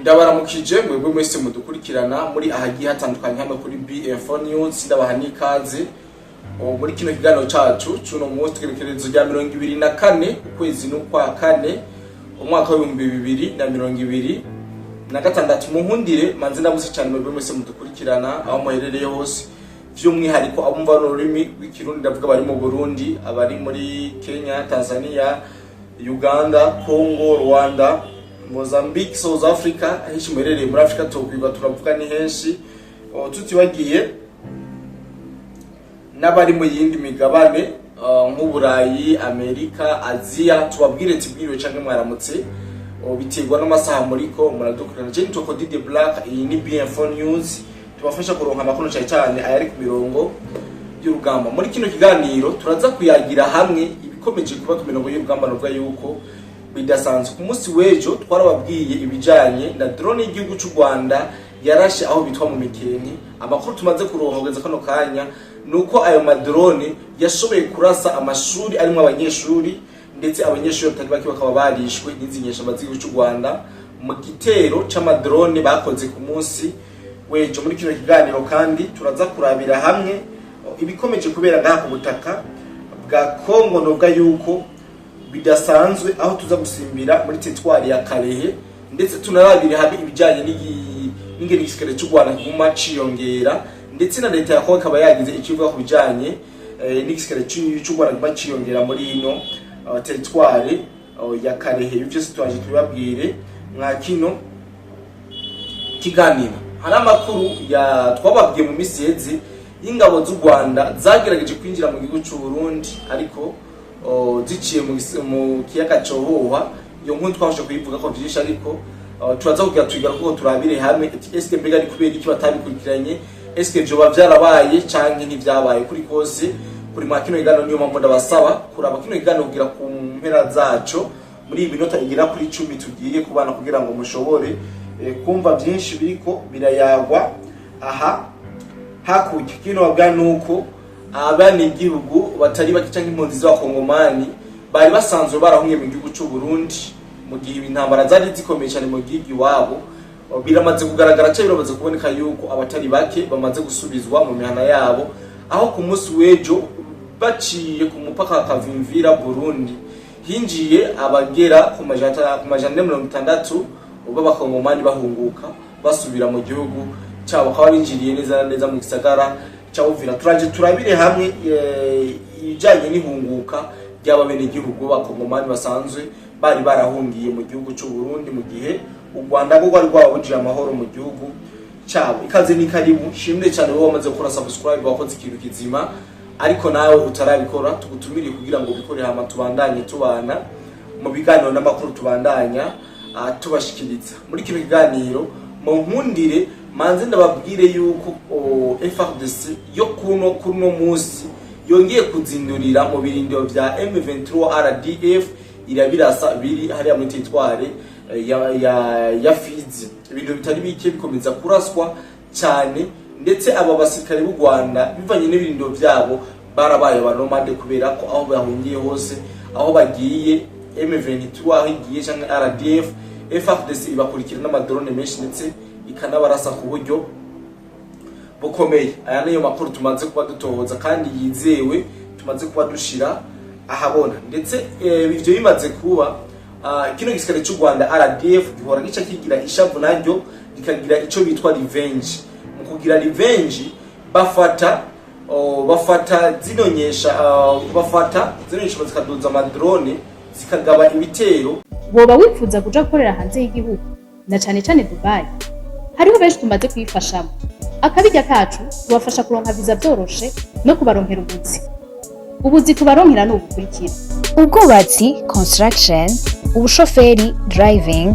Ndabaramukije mwebwe mwese mudukurikirana muri ahagiye hatandukanye hano kuri BF News. Ndabaha n'ikaze muri kino kiganiro cacu cuno munsi, tugerekerezo rya 24 ukwezi n'ukwa kane, umwaka w'2026. Munkundire manze ndamutse cyane mwebwe mwese mudukurikirana aho muherereye hose, by'umwihariko abumva ururimi rw'Ikirundi. Ndavuga abari mu Burundi, abari muri Kenya, Tanzania, Uganda, Congo, Rwanda, Mozambique, South Africa, henshi muherereye muri Afrika twokwirwa turavuga ni henshi. Tutibagiye n'abari mu yindi migabane nk'Uburayi, Amerika, Aziya, tubabwire tibwiriwe canke mwaramutse, biterwa n'amasaha muriko muradukurikirana. Je nitwa Cody the Black, iyi ni BM4 News, tubafasha kuronka amakuru cyane cyane ayari ku mirongo y'urugamba. Muri kino kiganiro turaza kuyagira hamwe ibikomeje kuba ku mirongo y'urugamba, nuvuga yuko bidasanzwe. Ku munsi w'ejo twarababwiye ibijanye na drone y'igihugu cy'u Rwanda yarashe aho bitwa mu Mikenke. Amakuru tumaze kuronka kugeza kano kanya nuko ayo madrone yashoboye kurasa amashuri arimo abanyeshuri, ndetse abanyeshuri batari bake bakaba barishwe n'izi nyeshamba z'igihugu cy'u Rwanda mu gitero c'amadrone bakoze ku munsi w'ejo. Muri kino kiganiro kandi turaza kurabira hamwe ibikomeje kubera ngaha ku butaka bwa Congo, novuga yuko bidasanzwe, aho tuza gusimbira muri teritwari ya Kalehe, ndetse tunarabire hamwe ibijyanye n'ingene igisirikare cy'u Rwanda kiguma ciyongera, ndetse na leta ya Congo ikaba yagize icyo ivuga ku bijyanye n'igisirikare cy'u Rwanda kiguma ciyongera muri ino teritwari ya Kalehe. Ibyo byose twaje tubibabwire mwa kino kiganiro. Hari amakuru ya twababwiye mu minsi iheze y'ingabo z'u Rwanda zagerageje kwinjira mu gihugu cy'u Burundi, ariko ziciye mu kiyaga Cohoha. Iyo nkuru twabasha kuyivuga ko byinshi, ariko turaza kugira tuyiga kuko turabire hamwe ati eske mbega ni kubera iki batabikurikiranye? Eske vyoba vyarabaye canke ntivyabaye? Kuri kose kuri mwa kino kiganiro, niyo mpamvu ndabasaba kuraba kino kiganiro kugira ku mpera zaco, muri iyi minota igera kuri 10 tugiye kubana, kugira ngo mushobore kumva byinshi biriko birayagwa aha hakurya. Kino babwa nuko abanyagihugu batari bake canke impunzi z'Abakongomani bari basanzwe barahungiye mu gihugu c'u Burundi mu gihe intambara zari zikomeye cyane mu gihugu iwabo, biramaze kugaragara cyangwa biramaze kuboneka yuko abatari bake bamaze gusubizwa mu mihana yabo, aho ku munsi w'ejo baciye ku mupaka wa Kavimvira Burundi hinjiye abagera ku 460 b'Abakongomani bahunguka basubira mu gihugu cyabo, bakaba binjiriye neza na neza mu gisagara cya Uvira. Turaje turabire hamwe ibijyanye n'ihunguka ry'aba benegihugu b'Abakongomani basanzwe bari barahungiye mu gihugu cy'u Burundi mu gihe u Rwanda rwo rwari rwababujije amahoro mu gihugu cyabo. Ikaze ni karibu. Shimire cyane wowe wamaze gukora subscribe, wakoze ikintu kizima, ariko nawe utarabikora tugutumiriye kugira ngo ubikore, hama tubandanye tubana mu biganiro n'amakuru tubandanya tubashikiriza. Muri kino kiganiro mu nkundire manze ndababwire yuko FARDC yo kuno munsi yongeye kuzindurira mu birindiro vya M23 RDF, irabirasa biri hariya muri teritware ya Fizi. Ibintu bitari bike bikomeza kuraswa cyane, ndetse aba basirikare b'u Rwanda bivanye n'ibirindiro vyabo barabaye abanomade, kubera ko aho bahungiye hose, aho bagiye M23 aho igiye canke RDF, FARDC ibakurikira n'amadrone menshi, ndetse ikanabarasa ku buryo bukomeye. Aya niyo makuru tumaze kuba dutohoza kandi yizewe, tumaze kuba dushira ahabona. Ndetse ivyo bimaze kuba, kino gisirikare cy'u Rwanda RDF gihora gica kigira ishavu, naryo rikagira ico bitwa revenge. Mu kugira revenge bafata zino nyesha bafata zino nyesha zikaduza amadrone, zikagaba ibitero. Woba wifuza kuja gukorera hanze y'igihugu, na cane cane Dubai? Hariho benshi tumaze kuyifashamo. Akabirya kacu tubafasha kuronka viza vyoroshe no kubaronkera ubuzi. Ubuzi tubaronkera ni ubukurikira: ubwubatsi, construction, ubushoferi, driving,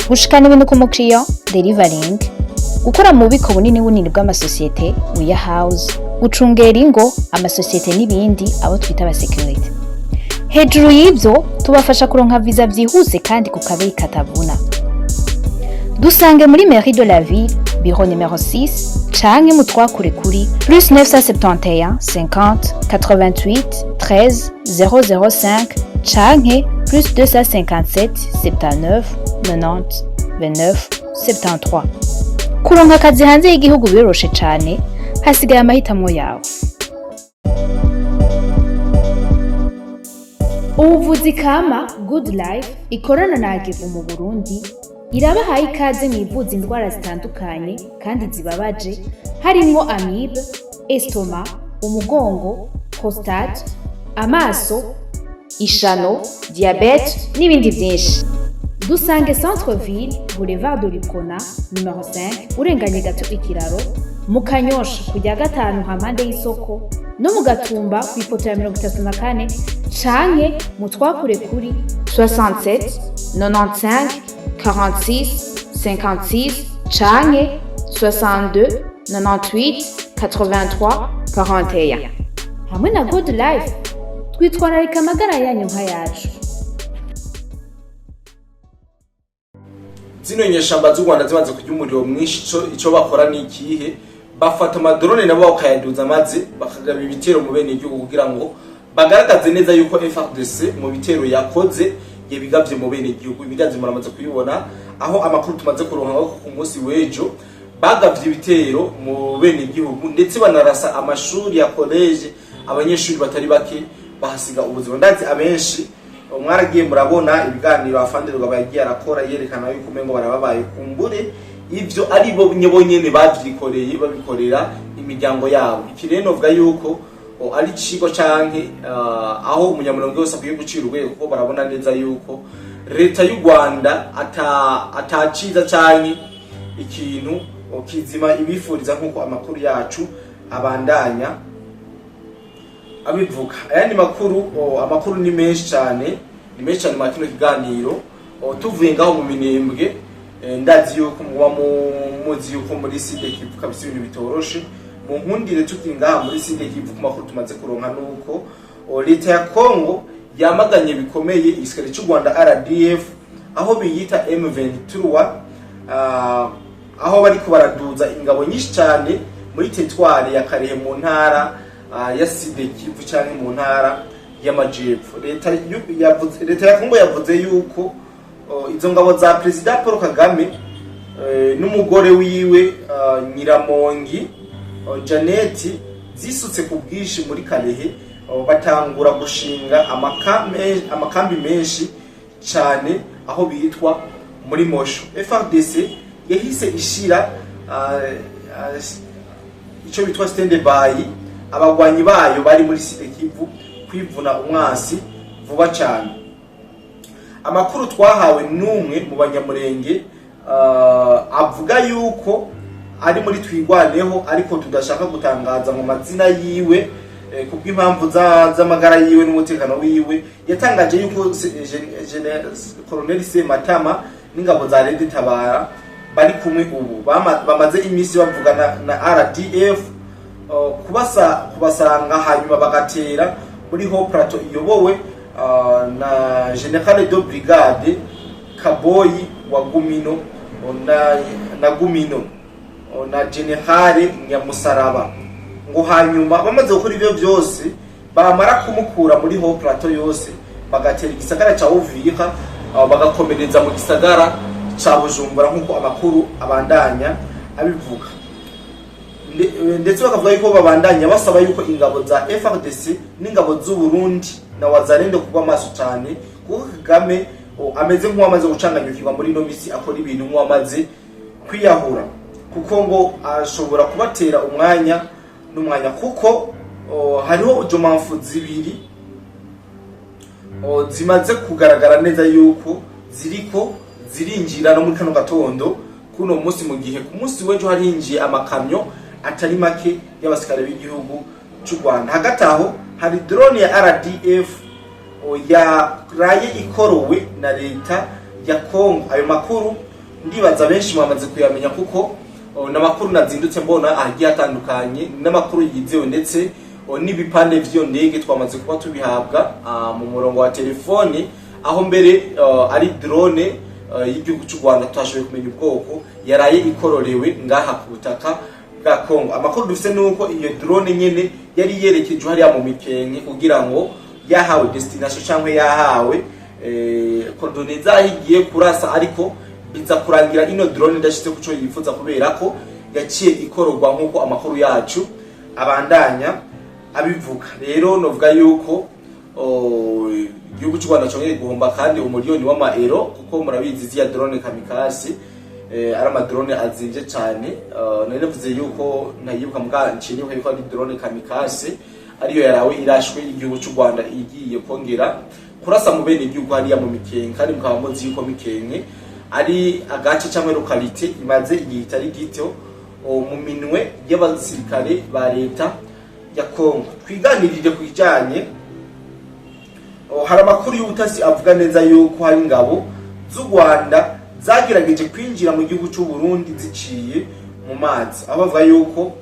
gushikana ibintu ku mukiriya, delivering, gukora mu bubiko bunini bunini bw'amasosiyete, warehouse, gucungera ingo, amasosiyete n'ibindi, abo twita abasekirite. Hejuru y'ibyo tubafasha kuronka viza byihuse kandi ku kabeyi katavuna. Dusange muri mairie de la ville, bureau numéro 6, canke mutwakure kuri +971 50 88 13 005 canke +257 79 90 29 73. Kuronka akazi hanze y'igihugu biroroshe cane, hasigaye amahitamo yawe. Ubuvuzi kama Good Life ikorana na Agevu mu Burundi irabahaye ikaze mwivuza indwara zitandukanye kandi zibabaje, harimwo amibe, estomac, umugongo, prostate, amaso, ishano, diabète n'ibindi byinshi. Dusange Centre Ville, Boulevard de l'Uprona numero 5, urenganye gato ikiraro mu Kanyosha, kujya gatanu hampande y'isoko, no mu Gatumba ku ipoto ya 34, canke mu twakure kuri 67 95 46 56 canke 62 98 83 41. Hamwe na Good Life twitwararika amagara yanyu nk'ayacu. Zino nyeshamba z'u Rwanda zimaze kurya umuriro mwinshi, ico bakora ni ikihe? Bafata amadrone nabo bakayaduza, maze bakagaba ibitero mu bene igihugu kugira ngo bagaragaze neza yuko FARDC mu bitero yakoze yabigavye mu bene igihugu. Ibigazi muramaze kubibona, aho amakuru tumaze kuronka ko ku munsi w'ejo bagavye ibitero mu bene igihugu, ndetse banarasa amashuri ya college, abanyeshuri batari bake bahasiga ubuzima. Ndazi abenshi mwaragiye murabona ibiganiro afande Rugaba yagiye arakora yerekana yuko umengo barababaye, kumbure ivyo ari bo bonyene bavyikoreye, babikorera imiryango yabo. Iki rero novuga yuko ari icigwa canke aho umunyamurenge wese akwiye gucira urwego, kuko barabona neza yuko leta y'u Rwanda ataciza canke ikintu kizima ibifuriza, nk'uko amakuru yacu abandanya abivuga. Ayandi makuru, amakuru ni menshi cyane, ni menshi cyane muri kino kiganiro. Tuvuye ngaho mu Minembwe, ndazi yuko muba muzi yuko muri Sud Kivu kabisa ibintu bitoroshe. Mu nkundire, tukiri ngaha muri Sud Kivu, ku makuru tumaze kuronka nuko leta ya Congo yamaganye bikomeye igisirikare cy'u Rwanda RDF, aho biyita M23, aho bariko baraduza ingabo nyinshi cyane muri teritwari ya Karehe mu ntara ya Sud Kivu canke mu ntara y'Amajepfo. Leta ya Kongo yavuze yuko izo ngabo za Perezida Paul Kagame n'umugore wiwe Nyiramongi Janet zisutse ku bwinshi muri Karehe, batangura gushinga amakambi menshi cyane aho bitwa muri Mosho. FARDC yahise ishira icyo bitwa stand by abagwanyi bayo bari muri Sud Kivu kwivuna umwasi vuba cyane. Amakuru twahawe n'umwe mu Banyamurenge avuga yuko ari muri Twigwaneho, ariko tudashaka gutangaza mu mazina yiwe kubw'impamvu z'amagara yiwe n'umutekano wiwe, yatangaje yuko Colonel Sematama n'ingabo za Red Tabara bari kumwe ubu bamaze iminsi bavugana na RDF kubasanga, hanyuma bagatera muri Haut Plateau iyobowe na General de Brigade Kaboyi wa Gumino na Gumino na General Nyamusaraba. Ngo hanyuma bamaze gukora ivyo byose, bamara kumukura muri Haut Plateau yose, bagatera igisagara ca Uvira, bagakomereza mu gisagara ca Bujumbura, nk'uko amakuru abandanya abivuga. Ndetse bakavuga yuko babandanya basaba yuko ingabo za FARDC n'ingabo z'u Burundi na Wazalendo kuba maso cyane, kuko Kagame ameze nk'uwamaze gucanganyukirwa muri ino misi, akora ibintu nk'uwamaze kwiyahura, kuko ngo ashobora kubatera umwanya n'umwanya, kuko hariho jomamfu zibiri zimaze kugaragara neza yuko ziriko zirinjira no muri kano gatondo kuno munsi, mu gihe ku munsi w'ejo harinjiye amakamyo atari make y'abasikare b'igihugu cy'u Rwanda. Hagati aho hari drone ya RDF yaraye ikorowe na leta ya Congo. Ayo makuru ndibaza benshi mwamaze kuyamenya, kuko n'amakuru nazindutse mbona agiye atandukanye, n'amakuru yizewe, ndetse n'ibipande vy'iyo ndege twamaze kuba tubihabwa mu murongo wa telefoni, aho mbere ari drone y'igihugu cy'u Rwanda tutashoboye kumenya ubwoko yaraye ikororewe ngaha ku butaka bwa Congo. Amakuru dufite nuko iyo drone nyene yari yerekeje hariya mu Mikenke, kugira ngo yahawe destination cyangwa yahawe coordonnées zaho igiye kurasa, ariko Biza kurangira ino drone idashitse kuco yifuza, kubera ko yaciye ikororwa, nk'uko amakuru yacu abandanya abivuga. Rero novuga yuko igihugu cy'u Rwanda congeye guhomba kandi umuriyoni w'amaero, kuko murabizi ziya drone kamikaze ari amadrone azimvye cane. Nari navuze yuko ntayibuka, muga nciye nibuka yuko ari drone kamikaze ariyo yarawe irashwe y'igihugu cy'u Rwanda, igiye kongera kurasa mu bene igihugu hariya mu Mikenke. Kandi mukaba muzi yuko Mikenke ari agace cyangwa localité imaze igihe itari gito mu minwe y'abasirikare ba leta ya Kongo. Twiganirire ku bijanye hari amakuru y'ubutasi avuga neza yuko hari ingabo z'u Rwanda zagerageje kwinjira mu gihugu cy'u Burundi ziciye mu mazi, aho bavuga yuko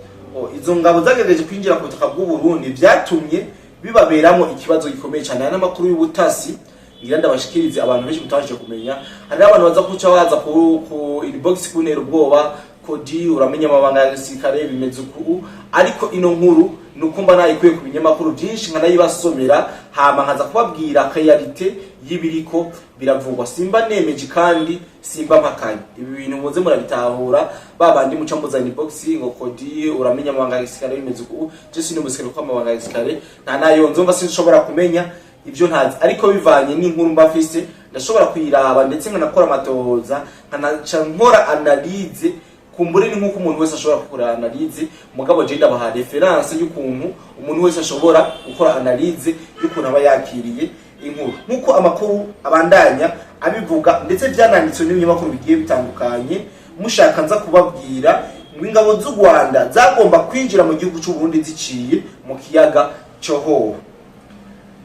izo ngabo zagerageje kwinjira ku butaka bw'u Burundi, byatumye bibaberamo ikibazo gikomeye cyane. Hari n'amakuru y'ubutasi ngira ndabashikirize abantu benshi mutabashije kumenya. Hari n'abantu baza kuca baza ku inbox kuntera ubwoba, kodi uramenya amabanga ya gisirikare bimeze uku. Ariko ino nkuru nuko mba nayikuye ku binyamakuru byinshi, nkanayibasomera, hama nkaza kubabwira réalité y'ibiriko biravugwa. Simba nemeje kandi simba mpakanye. Ibi bintu muze murabitahura. Babandi muca muzana inbox ngo kodi uramenya amabanga ya gisirikare bimeze uku, je sindi umusirikare, kuko amabanga ya gisirikare nta nayo nzumva, sinshobora kumenya ibyo ntazi. Ariko bivanye n'inkuru mba mfise, ndashobora kuyiraba ndetse nkanakora amatohoza, nkanaca nkora analyse. Kumbure ni nk'uko umuntu wese ashobora gukora analyse, mugabo je ndabaha référence y'ukuntu umuntu wese ashobora gukora analyse y'ukuntu aba yakiriye inkuru. Nk'uko amakuru abandanya abivuga, ndetse byananditswe n'ibinyamakuru bigiye bitandukanye, mushaka nza kubabwira ngo ingabo z'u Rwanda zagomba kwinjira mu gihugu cy'u Burundi ziciye mu kiyaga Cyohoha,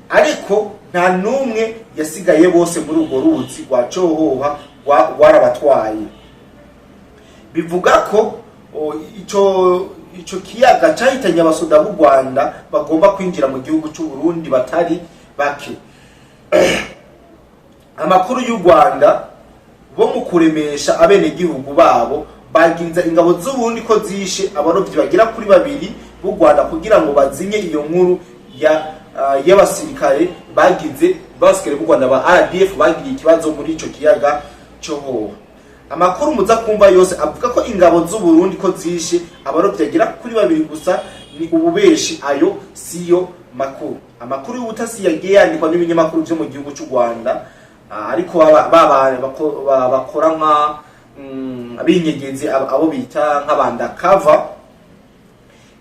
ariko nta n'umwe yasigaye, bose muri urwo ruzi rwa Cohoha rwarabatwaye. Bivuga ko ico kiyaga cahitanye abasoda b'u Rwanda bagomba kwinjira mu gihugu cy'u Burundi batari bake. Amakuru y'u Rwanda bo mu kuremesha abenegihugu babo baginza ingabo z'Uburundi ko zishe abarovyi bagera kuri babiri b'u Rwanda, kugira ngo bazimye iyo nkuru ya y'abasirikare bagize, b'abasirikare b'u Rwanda ba RDF bagiriye ikibazo muri ico kiyaga Cohoha. Amakuru muza kumva yose avuga ko ingabo z'u Burundi ko zishe abarovyi bagera kuri babiri gusa ni ububeshi, ayo siyo makuru. Amakuru y'ubutasi yagiye yandikwa n'ibinyamakuru vyo mu gihugu cy'u Rwanda, ariko bakora nka abinyegezi, abo bita nk'abandakava.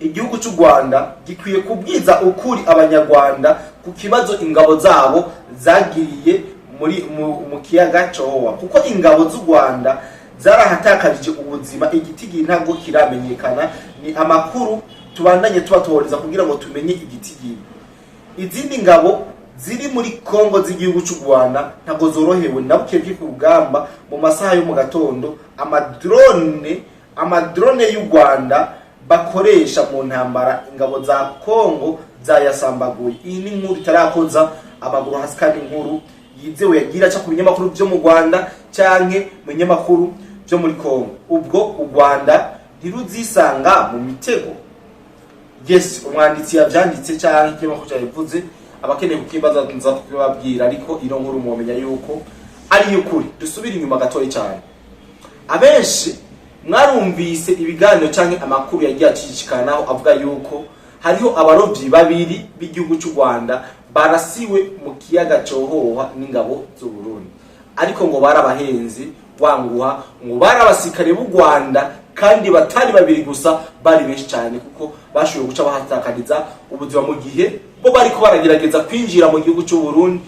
Igihugu cy'u Rwanda gikwiye kubwiza ukuri Abanyarwanda ku kibazo ingabo zabo zagiriye muri mu kiyaga Cohoha, kuko ingabo z'u Rwanda zarahatakarije ubuzima. Igitigiri ntabwo kiramenyekana, ni amakuru tubandanye tubatohoreza kugira ngo tumenye igitigiri. Izindi ngabo ziri muri Kongo z'igihugu cy'u Rwanda ntabwo zorohewe na buke ku rugamba. Mu masaha yo mu gatondo, amadrone y'u Rwanda bakoresha mu ntambara, ingabo za Kongo zayasambaguye. Iyi ni inkuru itarakoza amaguru hasi kandi inkuru yizewe, yagira aca ku binyamakuru byo mu Rwanda canke mu binyamakuru byo muri Kongo. Ubwo u Rwanda ntiruzisanga mu mitego? Yes, umwanditsi yavyanditse canke ikinyamakuru cyabivuze, abakeneye kukimbaza nza kukibabwira, ariko ino nkuru mwomenya yuko ari y'ukuri. Dusubire inyuma gatoya cyane. Abenshi mwarumvise ibiganiro canke amakuru yagiye acicikanaho avuga yuko hariho abarovyi babiri b'igihugu cy'u Rwanda barasiwe mu kiyaga Cohoha n'ingabo z'u Burundi, ariko ngo barabahenze wanguha, ngo bari abasirikare b'u Rwanda, kandi batari babiri gusa, bari benshi cyane, kuko bashoboye guca bahatakariza ubuzima mu gihe bo bariko baragerageza kwinjira mu gihugu cy'u Burundi,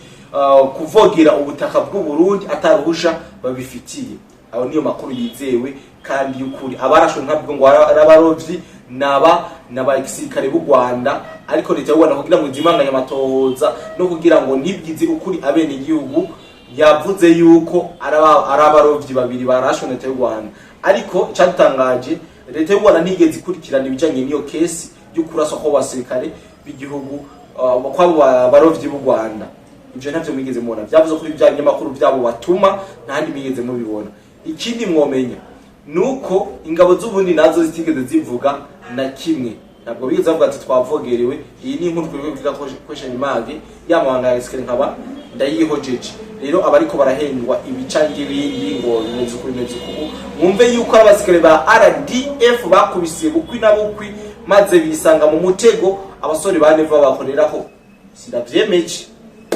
kuvogera ubutaka bw'u Burundi ataruhusha babifitiye. Ayo niyo makuru yizewe kandi y'ukuri. Abarashwe ntabwo ngo ari abarovyi, naba n'abasirikare b'u Rwanda. Ariko leta y'u Rwanda, kugira ngo izimanganye amatohoza no kugira ngo ntibwize ukuri abene igihugu, yavuze yuko ari abarovyi babiri barashwe na leta y'u Rwanda. Ariko icyadutangaje, leta y'u Rwanda ntigeze ikurikirana ibijanye n'iyo kesi yo kuraswa kw'abasirikare b'igihugu, kw'abo barovyi b'u Rwanda. Ivyo ntavyo mwigeze mubona vyavuze kuri bya binyamakuru vyabo batuma, ntahandi mwigeze mubibona. Ikindi mwomenya nuko ingabo z'Uburundi nazo zitigeze zivuga na kimwe, ntabwo bigeze bavuga ati twavogerewe. Iyi ni inkuru twebwe kwiga question mark y'amabanga ya gisirikare, nkaba ndayihojeje. Rero abariko barahendwa ibica ngibindi ngo bimeze uku, bimeze uku, mwumve yuko abasirikare ba RDF bakubise bukwi na bukwi, maze bisanga mu mutego abasore ba Neva bakoreraho. Sindavyemeje,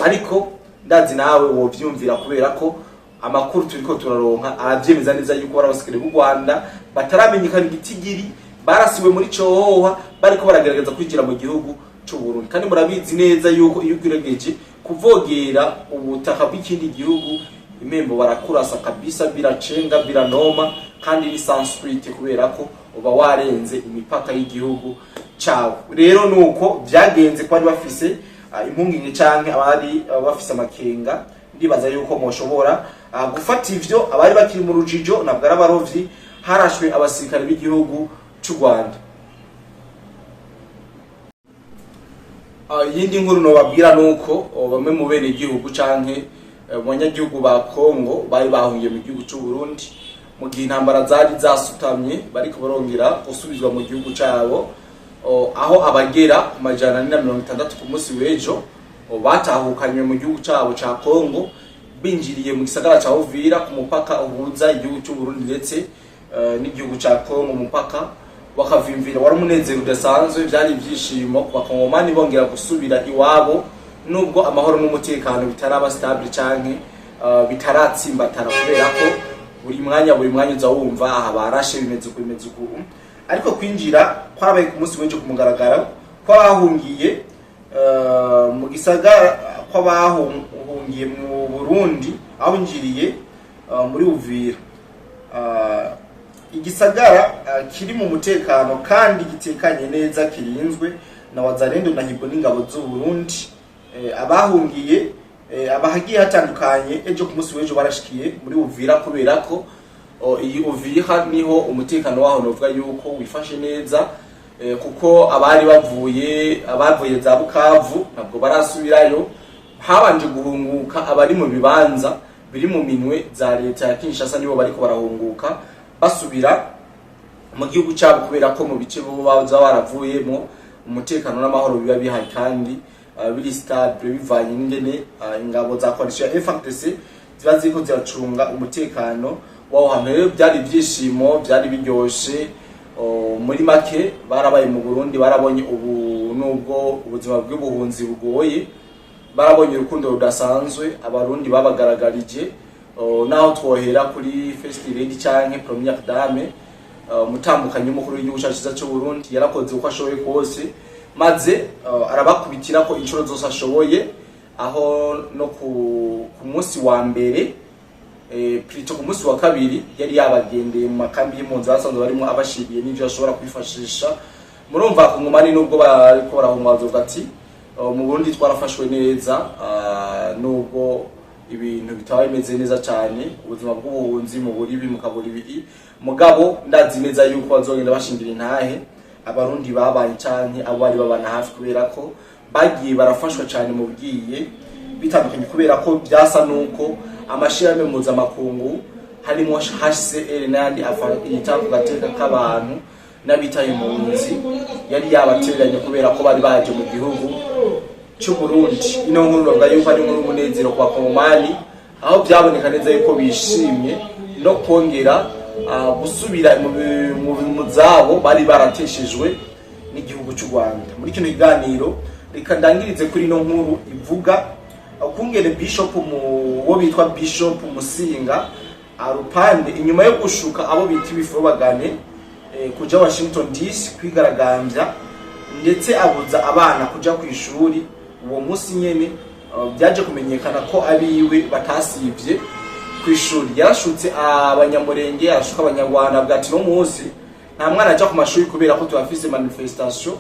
ariko ndazi nawe wovyumvira, kubera ko amakuru turiko turaronka aravyemeza neza yuko bari abasirikare b'u Rwanda bataramenyekana igitigiri, barasiwe muri Cohoha bariko baragerageza kwinjira mu gihugu c'u Burundi. Kandi murabizi neza yuko iyo ugerageje kuvogera ubutaka bw'ikindi gihugu, imembo barakurasa kabisa, biracenga, biranoma, kandi ni sans suite, kubera ko uba warenze imipaka y'igihugu cawe. Rero nuko vyagenze ko bari bafise impungenge canke abari bafise amakenga. Ndibaza yuko moshobora gufata ivyo abari bakiri mu rujijo. Ntabwo ari abarovyi, harashwe abasirikare b'igihugu c'u Rwanda. Iyindi nkuru nobabwira nuko bamwe mu bene igihugu canke mu banyagihugu ba Kongo bari bahungiye mu gihugu c'u Burundi mu gihe intambara zari zasutamye, bariko barongera gusubizwa mu gihugu cabo, aho abagera ku 460 ku munsi w'ejo batahukanywe mu gihugu cabo ca Kongo, binjiriye mu gisagara ca Uvira ku mupaka uhuza igihugu c'u Burundi ndetse n'igihugu ca Kongo, umupaka wakavimvira. Wari umunezero udasanzwe, byari ibyishimo ku Bakongomani bongera gusubira iwabo, nubwo amahoro n'umutekano bitaraba stable canke bitaratsimbatara, kubera ko buri mwanya, buri mwanya uza wumva aha barashe, bimeze uku, bimeze uku. Ariko kwinjira kwarabaye ku munsi w'ejo ku mugaragaro kw'abahungiye mu gisagara, kw'abahungiye mu Burundi aho binjiriye muri Uvira. Igisagara kiri mu mutekano kandi gitekanye neza, kirinzwe na Wazalendo na Hibo n'ingabo z'u Burundi. Abahungiye abahagiye hatandukanye, ejo ku munsi w'ejo barashikiye muri Uvira, kubera ko iyi Uvira niho umutekano waho novuga yuko wifashe neza, kuko abari bavuye, abavuye za Bukavu ntabwo barasubirayo. Habanje guhunguka abari mu bibanza biri mu minwe za leta ya Kinshasa, nibo bariko barahunguka basubira mu gihugu cyabo, kubera ko mu bice bo baza baravuyemo umutekano n'amahoro biba bihari kandi biri stable, bivanye n'ingene ingabo za coalition ya FARDC ziba ziriko ziracunga umutekano w'aho hantu. Rero byari ibyishimo, byari biryoshe. Muri make barabaye mu Burundi, barabonye ubu nubwo ubuzima bw'ubuhunzi bugoye, barabonye urukundo rudasanzwe Abarundi babagaragarije. Naho twohera kuri First Lady canke Première Dame, umutambukanyi w'umukuru w'igihugu cacu ciza c'u Burundi, yarakoze uko ashoboye kose, maze arabakubitira ko inshuro zose ashoboye, aho no ku munsi wa mbere, plutôt ku munsi wa kabiri, yari yabagendeye mu makambi y'impunzi basanzwe barimo, abashiriye n'ivyo bashobora kwifashisha. Murumva Kongomani nubwo bariko barahunga bazovuga ati: "Mu Burundi twarafashwe neza, nubwo ibintu bitaba bimeze neza cyane, ubuzima bw'ubuhunzi mu buribi mukabura ibiri, mugabo ndazi neza yuko bazogenda bashingira intahe Abarundi babaye canke abo bari babana hafi, kubera ko bagiye barafashwa cyane mu bigiye bitandukanye, kubera ko byasa nuko amashirahamwe mpuzamakungu harimo HCR n'ayandi yita ku gateka k'abantu n'abitaye impunzi yari yabatereranye, kubera ko bari baje mu gihugu cy'u Burundi." Ino nkuru bavuga yuko ari inkuru y'umunezero ku Bakongomani, aho byaboneka neza yuko bishimye no kongera gusubira mu zabo bari barateshejwe n'igihugu cy'u Rwanda. Muri kino kiganiro reka ndangirize kuri ino nkuru ivuga ukungene Bishop mu wo bitwa Bishop Musinga Arupande, inyuma yo gushuka abo bita ibifobagane kuja Washington DC kwigaragambya, ndetse abuza abana kuja ku ishuri uwo munsi nyene, byaje kumenyekana ko abiwe batasivye ku ishuri. Yarashutse Abanyamurenge, arashuka Abanyarwanda, avuga ati: "No munsi nta mwana aja ku mashuri kubera ko tuhafise manifestation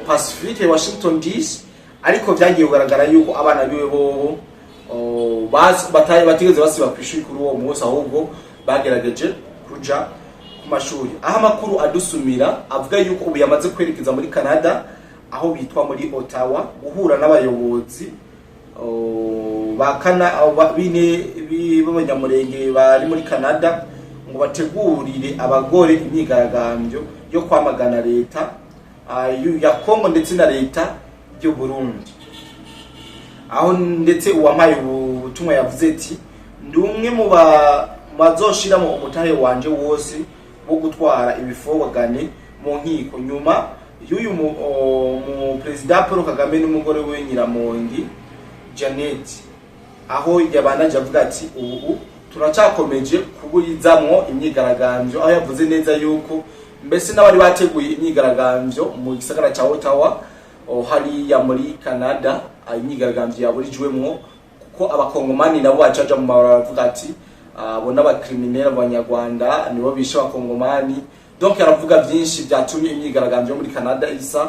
pacifique Washington DC." Ariko byagiye kugaragara yuko abana biwe bobo batigeze basiba ku ishuri kuri uwo munsi, ahubwo bagerageje kuja ku mashuri. Aho amakuru adusumira avuga yuko ubu yamaze kwerekeza muri Canada, aho bitwa muri Ottawa, guhura n'abayobozi ba kana abo bine b'Abanyamurenge bari muri Canada, ngo bategurire abagore imyigaragambyo yo kwamagana leta ya Kongo ndetse na leta y'u Burundi. Aho ndetse uwampaye ubutumwa Butumwa yavuze ati: "Ndi umwe mu bazoshiramo umutahe wanje wose wo gutwara ibifobagane mu nkiko nyuma y'uyu mu perezida Paul Kagame n'umugore we Nyiramongi Janet." Aho yabanaje avuga ati: "Ubu turacyakomeje kuburizamwo imyigaragambyo." Aho yavuze neza yuko mbese n'abari bateguye imyigaragambyo mu gisagara ca Ottawa, hariya muri Canada, imyigaragambyo yaburijwemwo kuko Abakongomani nabo bacaja mu mabarabara baravuga ati abo n'aba criminels, Abanyarwanda nibo bishe Abakongomani. Donc aravuga byinshi byatumye imyigaragambyo yo muri Canada isa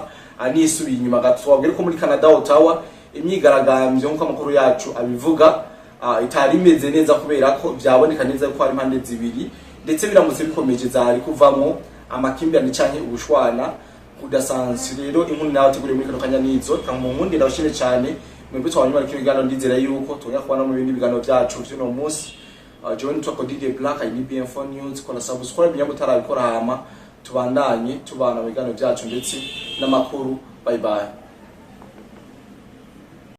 nisubiye inyuma gato. Twabwire ko muri Canada, Ottawa, imyigaragambyo nk'uko amakuru yacu abivuga itari imeze neza, kubera ko byaboneka neza ko hari impande zibiri, ndetse biramutse bikomeje zari kuvamo amakimbirane canke ubushwana kudasanzwe. Rero inkuru nawe teguriye muri kano kanya nizo. Reka mu nkundi ndabashimire cyane mwebwe twabanyuma kino kiganiro. Ndizera yuko tubona kubana mu bindi biganiro byacu vy'uno munsi. Jewe nitwa Codide Black, iyi ni BM4 News. Kora subscribe nyambo utarabikora, hama tubandanye tubana mu biganiro byacu ndetse n'amakuru. Bye bye.